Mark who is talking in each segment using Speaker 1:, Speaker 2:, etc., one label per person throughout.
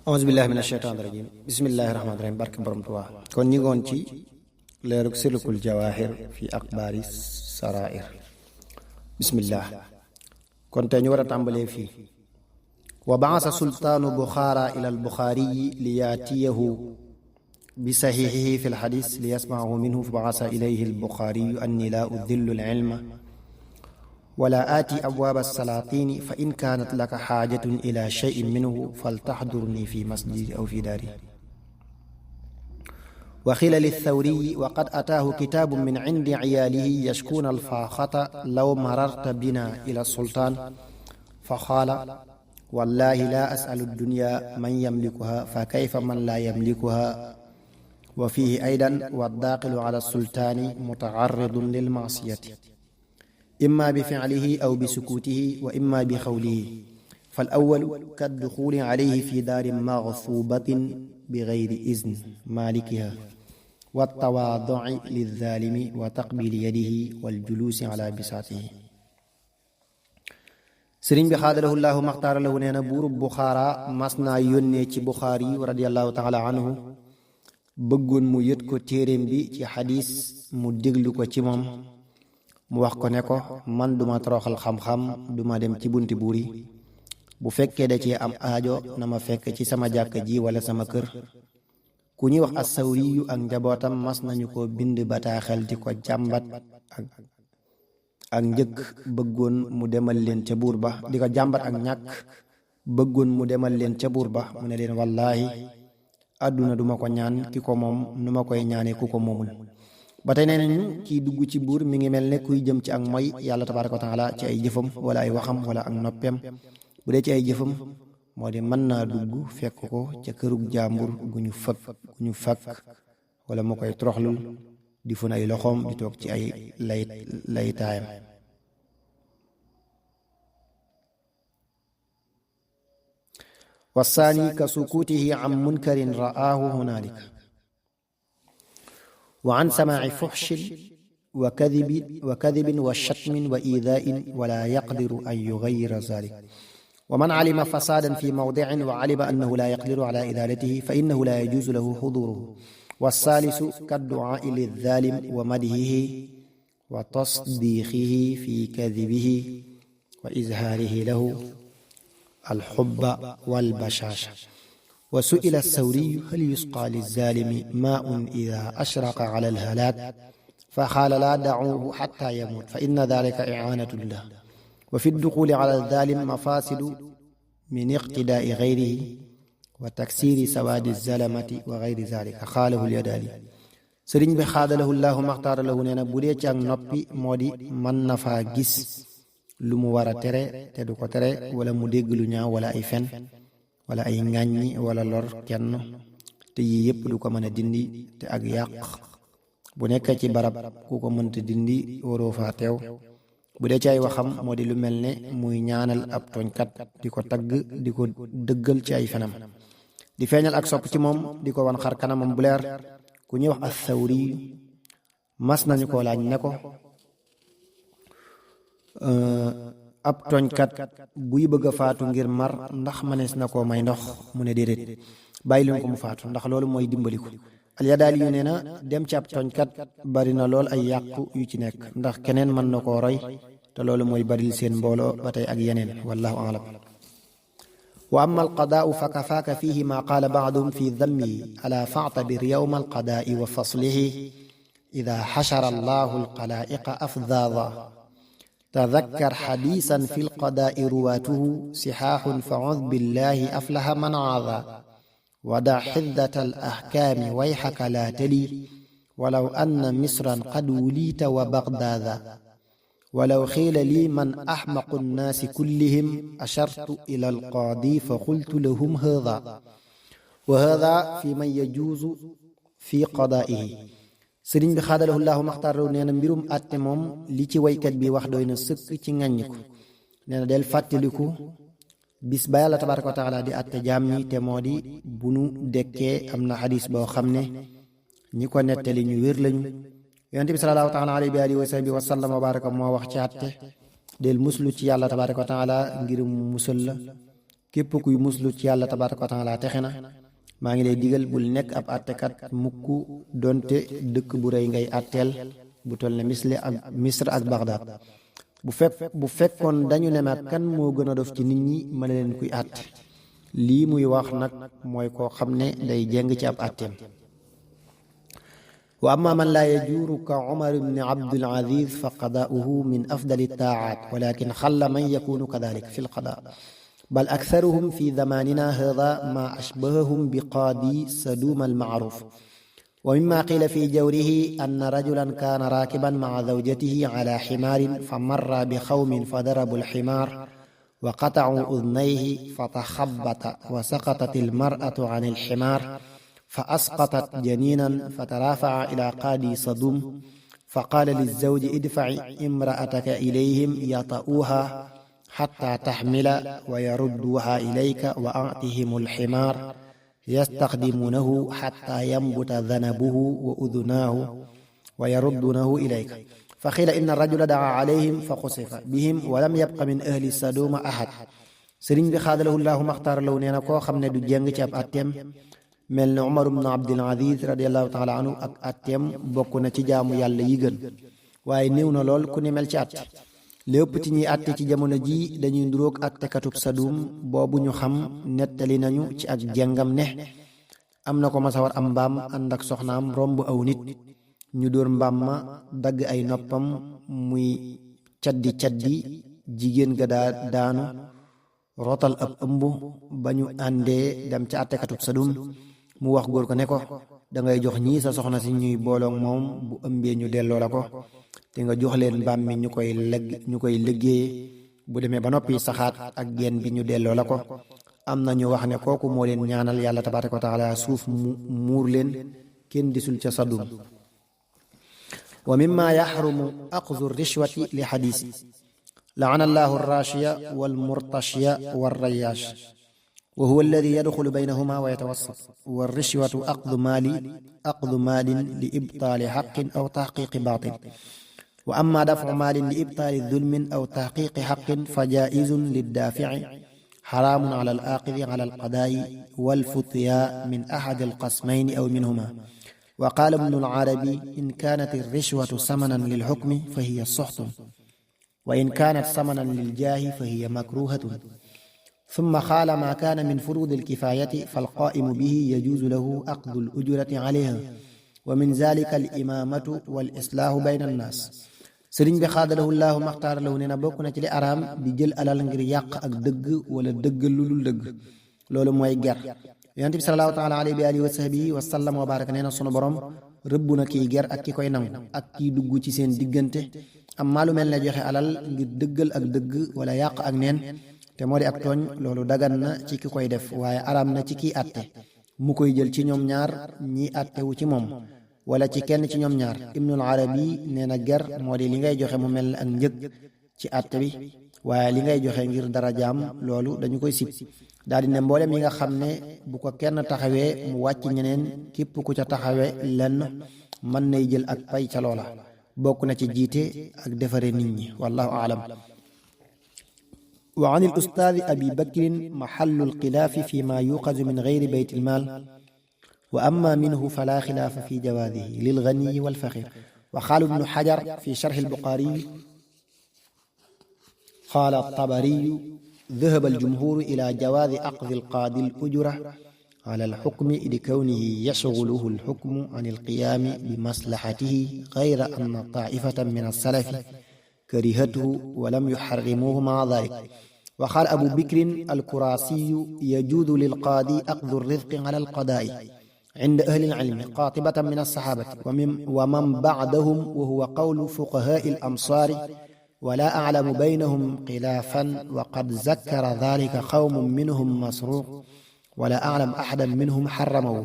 Speaker 1: auzu billahi mina shaytaani rajim bismillahi rahmaani rahim barke borom Tuubaa kon ñi ngoon ci leerug silkul jawaahir fi axbaari sarair bismillah kon tey ñu war a tàmbalee fii wa baasa sultaanu buxaara ila al buxaariyi li yaatiyahu bi saxiixihi fi lxadis li yasmacahu minhu fa baasa ilayhi al buxaariyu anni laa udillu al ilma wala aati abwaab alsalaatini fa in kaanat laka xaajatun ila cheyin minhu faltaxdurni fi masjidi aw fi daari wa xiila lilthawriyi wa qad ataahu kitaabu min cindi ciyaalihi yashkuuna alfaaxata law mararta bina ila sultaan fa qaala wallahi laa asalu dunya man yamlikuha fa kayfa man laa yamlikuha wa fiihi aydan waddaaqilu ala sultaani mutacarridun lilmaasiyati imma bi fi'lihi aw bi sukuutihi wa imma bi xawlihi fal awwalu kadduxuuli alayhi fi daarin magsuubatin bi gayri izni maalikiha wa tawaaduci lilzaalimi wa taqbiili yadihi wal juluusi ala bisaatihi. sëriñ bi xaadalahu llaahu maxtaara lahu nee na buurub Buxaara mas naa yónnee ci Buxaari radiyallaahu taala anhu bëggoon mu yët ko téeréem bi ci xadiis mu déglu ko ci moom. mu wax ko ne ko man duma toroxal xam-xam duma dem ci bunti buur yi bu fekkee da ci am aajo na ma fekk ci sama jàkk ji wala sama kër. ku ñuy wax assawriyu ak njabootam mas nañu ko bind bataaxel di ko jàmbat ak njëkk bëggoon mu demal leen ca buur ba di ko jàmbat ak ñàkk bëggoon mu demal leen ca buur ba mu ne leen wallaahi àdduna duma ko ñaan ki ko moom nu ma koy ñaane ku ko moomul. ba tey nee nañu kiy dugg ci buur mi ngi mel ne kuy jëm ci ak mooy yàlla tabaaraka wa taala ci ay jëfam wala ay waxam wala ak noppeem. bu dee ci ay jëfam moo di mën naa dugg fekk ko ca kërug jàmbur gu ñu fakk wala mu koy toroxlul di fun ay loxoom di toog ci ay laytaayam. wasaani ka sukuutihi an munkarin ra'aahu hunaalika wa an samaaci fuxshin wa kadibin wa shatmin wa iidaain wala yaqdiru an yugayyira zalik wa man calima fasaadan fi mawdicin wa calima annahu laa yaqdiru cala idaalatihi fa innahu laa yajuuzu lahu xuduuruhu. wassaalisu kadducaai lilzaalim wa madhihi wa tasdiiqihi fi kadibihi wa izhaarihi lahu alxubba walbashaasha. wa su'ila as-sawriyu hal yusqaa lizzaalimi maa'un idaa ashraqa ala al-halaak fa qaala laa da'uuhu hattaa yamuut fa inna dhaalika i'aanatun lahu wa fi ad-duxuuli ala az-zaalim mafaasidu min iqtidaa'i ghayrihi wa taksiiri sawaadi az-zalamati wa ghayri dhaalika qaalahu al-Yadaali. sëriñ bi xaadalahu llaahu maxtaara lahu nee na bu dee ci ak noppi moo di mën na faa gis lu mu war a tere te du ko tere wala mu dégg lu ñaaw wala ay fen wala ay ŋàññi wala lor kenn te yii yépp du ko mën a dindi te ak yàq bu nekkee ci barab ku ko mënta dindi waroo faa teew. bu dee ci ay waxam moo di lu mel ne muy ñaanal ab tooñkat di ko tagg di ko dëggal ci ay fenam di feeñal ak sopp ci moom di ko wan xar kanamam bu leer. ku ñuy wax as-Sawri mas nañu ko laaj ne ko ab tooñkat buy bëgg a faatu ngir mar ndax mënees na koo may ndox mu ne déedéet bàyyi leen ko mu faatu ndax loolu mooy dimbaliku. Al-Yadaali yu nee na dem ci ab tooñkat bari na lool ay yàqu yu ci nekk ndax keneen mën na koo roy te loolu mooy baril seen mbooloo ba tey ak yeneen wallahu a'lam. wa amma alqadaau fa kafaaka fihi ma qaala baaduhum fi dammihi alaa fa'tabir yawma alqadaai wa faslihi ida xashara allahu alxalaa'iqa afdaada tadakkar xadiisan fi lqadaai ruwaatuhu sixaaxun fa cud billahi aflaha man caada wada xiddata alaxkaami wayxaka laa tali walaw anna misran qad wuliita wa bagdaada walaw xiila lii man axmaqu nnaasi kullihim ashartu ila alqaadi fa qultu lahum haada wa haada fi man yajuuzu fi qadaaihi. sëriñ bi xaadalahu llaahu maxtaarahu nee na mbirum àtte moom li ci waykat bi wax doy na sëkk ci ŋàññ ko. nee na del fàttaliku bis ba yàlla tabaaraka wa taala di àtte jaam ñi te moo di bu nu dekkee am na xadis boo xam ne ñi ko nettali ñu wér lañu. yonent bi salallaahu taala alayhi wa alihi wa sahbihi wa sallam wa baraka moo wax ci àtte del muslu ci yàlla tabaaraka wa taala ngir mu musal la képp kuy muslu ci yàlla tabaraka wa taala texe na maa ngi lay digal bul nekk ab àttekat mukk donte dëkk bu rëy ngay àtteel bu toll ne Misr ak Bagdad bu fekkoon dañu ne ma kan moo gën a dof ci nit ñi ma ne leen kuy àtte lii muy wax nag mooy koo xam ne day jeng ci ab àtteem wa amma man laa yajuuru ka Umar ibn Abdul Aziz fa qadaa'uhu min afdali taacaat walakin xalla man yakunu kadalik fi lqadaa bal aktharuhum fi zamanina hada ma ashbahahum bi qaadi Sadum al-ma'ruf wa mimma qila fi jawrihi anna rajulan kaana raakiban ma'a zawjatihi ala ximaarin fa marra bi xawmin fa darabu al-ximaar wa qata'u udnayhi fa taxabbata wa saqatat al-mar'atu an al-ximaar fa asqatat janiinan fa taraafa'a ila qaadi Sadum fa qaala liz-zawji idfa'i imra'ataka ilayhim yata'uuha xatta taxmila wa yarudduha ilayka wa a'tihim alximaar yastaxdimuunahu xatta yambuta danabuhu wa udunaahu wa yarudduunahu ilayka fa qiila inna rajula daa alayhim fa xusifa bihim wa lam yabqa min ahli Saduma ahad sëriñ bi xaadalahu llaahu maxtaar law nee na koo xam ne du jeng ci ab atteem mel ne Umar ibn Abdul Aziz radiallahu taala anhu ak atteem bokk na ci jaamu yàlla yi gën waaye néew na lool ku ni mel ci at lépp ci ñiy àtte ci jamono ji dañuy nduróog àttekatub Sadum boobu ñu xam nettali nañu ci ak jengam ne am na ko masawar am mbaam ànd ak soxnaam romb aw nit ñu dóor mbaam ma dagg ay noppam muy caddi jigéen ga daanu rotal ab ëmb ba ñu àndee dem ca àttekatub Sadum mu wax góor ko ne ko dangay jox ñii sa soxna si ñuy booloog moom bu ëmbee ñu delloo la ko te nga jox leen mbaam mi ñu koy liggéeye bu demee ba noppi saxaat ak geen bi ñu delloo la ko am na ñu wax ne kooku moo leen ñaanal yàlla tabaraka wa taala suuf mu muur leen kenn disul ca Sadum wa mimma yaxrumu axdu rishwati li xadiisi laana allahu arrashiya walmurtashiya warrayash wa huwa alladi yadxulu baynahuma wa yatawassat warrishwatu aqdu maalin li ibtaali xaqin aw taxqiqi baatil wa amma dafcu maalin li ibtaali dulmin aw taxqiqi xaqin fa jaa'izun liddaafici xaraamun ala alaaqidi ala alqadaa'i walfutyaa min axadi alqasmayni aw minhuma wa qaala ibnu alcarabi in kaanat alrishwatu samanan lilxukmi fa hiya suxtun wa in kaanat samanan liljaahi fa hiya makruhatun ثم قال ما كان من فروض الكفاية فالقائم به يجوز له أخذ الأجرة عليها ومن ذلك الإمامة والإصلاح بين الناس sëriñ bi xaadalahu llaahu maxtaar lahu nee na bokk na ci li araam di jël alal ngir yàq ak dëgg wala dëggal lu dul dëgg loolu mooy ger yonent bi salallaahu taala alayhi wa alihi wa sahbihi wa sallam wa baraka nee na sunu borom rëbb na kiy ger ak ki koy nangu ak kiy dugg ci seen diggante am lu mel ne joxe alal ngir dëggal ak dëgg wala yàq ak neen te moo di ak tooñ loolu dagan na ci ki koy def waaye araam na ci kiy àtte mu koy jël ci ñoom ñaar ñi àttewu ci moom wala ci kenn ci ñoom ñaar ibnul arabi nee na ger moo di li ngay joxe mu mel ne ak njëg ci àtte bi waaye li ngay joxe ngir dara jaam loolu dañu koy sib daal di ne mboolem yi nga xam ne bu ko kenn taxawee mu wàcc ñeneen képp ku ca taxawe lenn mën nay jël ak pay ca loola bokk na ci jiite ak defare nit ñi wallahu aalam wa an al-ustaaz abi bakrin maxallu al-xilaafi fi ma yuuxazu min gayri bayt al-maal wa amma minhu fala xilaafa fi jawaadihi lil-ganiyi wal-faqiir wa qaala ibnu xajar fi sharxi al-buxaari qaala at-tabari dahaba al-jumhuur ilaa jawaazi axdi al-qaadi al-ujra ala al-xukmi likawnihi yashguluhu al-xukmu an al-qiyaami bi maslahatihi gayra anna taa'ifatan min as-salafi كرهته ولم يحرموه مع ذلك وقال أبو بكر الكراسي يجوز للقاضي أخذ الرزق على القضاء عند أهل العلم قاطبة من الصحابة ومن بعدهم وهو قول فقهاء الأمصار ولا أعلم بينهم خلافا وقد ذكر ذلك قوم منهم مسروق ولا أعلم أحدا منهم حرمه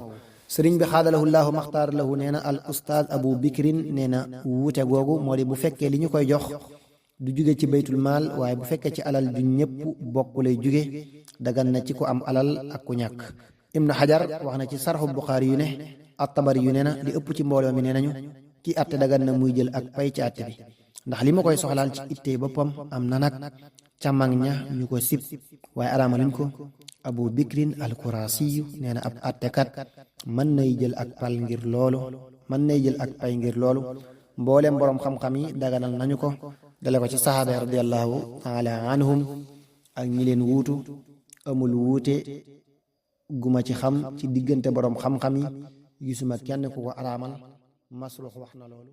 Speaker 1: sëriñ bi xaadalahu llaahu maxtaar lahu nee na al ustaaz abu bikrin nee na wuute googu moo di bu fekkee li ñu koy jox du jóge ci baytul maal waaye bu fekkee ci alal ju ñëpp bokk lay jóge dagan na ci ku am alal ak ku ñàkk ibnu xajar wax na ci sarxu buxaari yu ne at-tabari yu ne na li ëpp ci mbooloo mi nee nañu ki atte dagan na muy jël ak pay ci atte bi ndax li ma koy soxlaal ci ittey boppam am na nag ca mag ña ñu ko sib waaye araamaluñ ko. Abu Bikrin al-Kurasiyu nee na ab attekat mën nay jël ak pay ngir loolu mboolem boroom xam-xam yi daganal nañu ko dale ko ci saxaaba yi radiyallahu taala anhum ak ñi leen wuutu. amul wuute guma ci xam ci diggante boroom xam-xam yi gisuma kenn ku ko araamal. Masruux wax na loolu.